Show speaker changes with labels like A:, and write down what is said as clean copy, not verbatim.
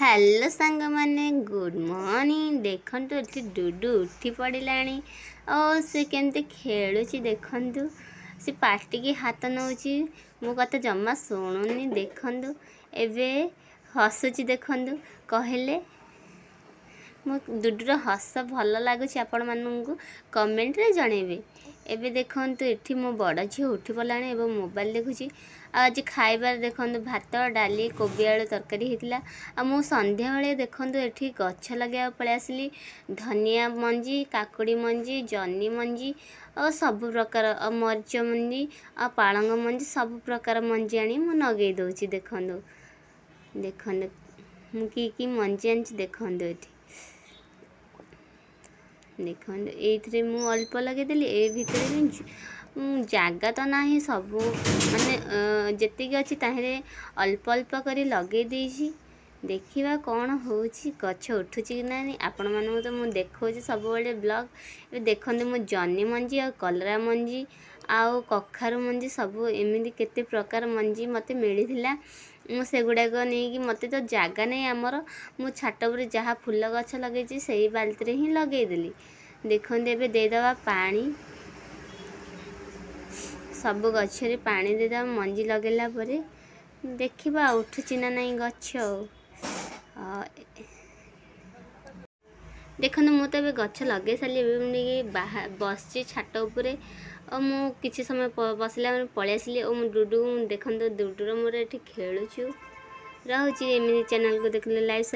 A: Hello ସାଙ୍ଗମାନେ, good morning. ଦେଖନ୍ତୁ, ଏଠି ଡୁଡୁ ଉଠି ପଡ଼ିଲାଣି ଆଉ ସେ କେମିତି ଖେଳୁଛି ଦେଖନ୍ତୁ। ସେ ପାଟିକି ହାତ ନେଉଛି, ମୋ କଥା ଜମା ଶୁଣୁନି। ଦେଖନ୍ତୁ, ଏବେ ହସୁଛି ଦେଖନ୍ତୁ। କହିଲେ ମୋ ଡୁଡୁର ହସ ଭଲ ଲାଗୁଛି ଆପଣମାନଙ୍କୁ? କମେଣ୍ଟରେ ଜଣେଇବେ। ଏବେ ଦେଖନ୍ତୁ, ଏଠି ମୋ ବଡ଼ ଝିଅ ଉଠି ପଡ଼ିଲାଣି ଏବଂ ମୋବାଇଲ ଦେଖୁଛି। ଆଉ ଆଜି ଖାଇବାରେ ଦେଖନ୍ତୁ, ଭାତ, ଡାଲି, କୋବି ଆଳୁ ତରକାରୀ ହେଇଥିଲା। ଆଉ ମୁଁ ସନ୍ଧ୍ୟାବେଳେ ଦେଖନ୍ତୁ, ଏଠି ଗଛ ଲଗାଇବାକୁ ପଳେଇ ଆସିଲି। ଧନିଆ ମଞ୍ଜି, କାକୁଡ଼ି ମଞ୍ଜି, ଜହ୍ନି ମଞ୍ଜି ଆଉ ସବୁ ପ୍ରକାର, ଆଉ ମରିଚ ମଞ୍ଜି ଆଉ ପାଳଙ୍ଗ ମଞ୍ଜି, ସବୁ ପ୍ରକାର ମଞ୍ଜି ଆଣି ମୁଁ ଲଗେଇ ଦେଉଛି। ଦେଖନ୍ତୁ, ଦେଖନ୍ତୁ, ମୁଁ କି କି ମଞ୍ଜି ଆଣିଛି। ଦେଖନ୍ତୁ, ଏଠି ଦେଖନ୍ତୁ, ଏଇଥିରେ ମୁଁ ଅଳ୍ପ ଲଗେଇଦେଲି। ଏ ଭିତରେ ବି ଜାଗା ତ ନାହିଁ। ସବୁ ମାନେ ଯେତିକି ଅଛି ତାହିଁରେ ଅଳ୍ପ ଅଳ୍ପ କରି ଲଗେଇ ଦେଇଛି। ଦେଖିବା କ'ଣ ହେଉଛି, ଗଛ ଉଠୁଛି କି ନାହିଁ। ଆପଣମାନଙ୍କୁ ତ ମୁଁ ଦେଖାଉଛି ସବୁବେଳେ ବ୍ଲଗ୍। ଏବେ ଦେଖନ୍ତୁ, ମୁଁ ଜହ୍ନି ମଞ୍ଜି ଆଉ କଲରା ମଞ୍ଜି ଆଉ କଖାରୁ ମଞ୍ଜି, ସବୁ ଏମିତି କେତେ ପ୍ରକାର ମଞ୍ଜି ମୋତେ ମିଳିଥିଲା। ମୁଁ ସେଗୁଡ଼ାକ ନେଇକି, ମୋତେ ତ ଜାଗା ନାହିଁ ଆମର, ମୁଁ ଛାତ ଉପରେ ଯାହା ଫୁଲ ଗଛ ଲଗେଇଛି ସେଇ ବାଲ୍ଟିରେ ହିଁ ଲଗେଇଦେଲି। ଦେଖନ୍ତୁ, ଏବେ ଦେଇଦେବା ପାଣି। ସବୁ ଗଛରେ ପାଣି ଦେଇଦେବା ମଞ୍ଜି ଲଗେଇଲା ପରେ। ଦେଖିବା ଉଠୁଛି ନା ନାହିଁ ଗଛ। ଆଉ ଦେଖନ୍ତୁ, ମୁଁ ତ ଏବେ ଗଛ ଲଗେଇ ସାରିଲି। ଏବେ ମୁଁ ନେଇକି ବସିଛି ଛାତ ଉପରେ। ଆଉ ମୁଁ କିଛି ସମୟ ବସିଲା ପରେ ପଳେଇ ଆସିଲି। ଆଉ ମୁଁ ଡୁଡୁ, ଦେଖନ୍ତୁ, ଡୁଡୁର ମୋର ଏଠି ଖେଳୁଛୁ। ରହୁଛି। ଏମିତି ଚ୍ୟାନେଲକୁ ଦେଖିଲେ ଲାଇକ୍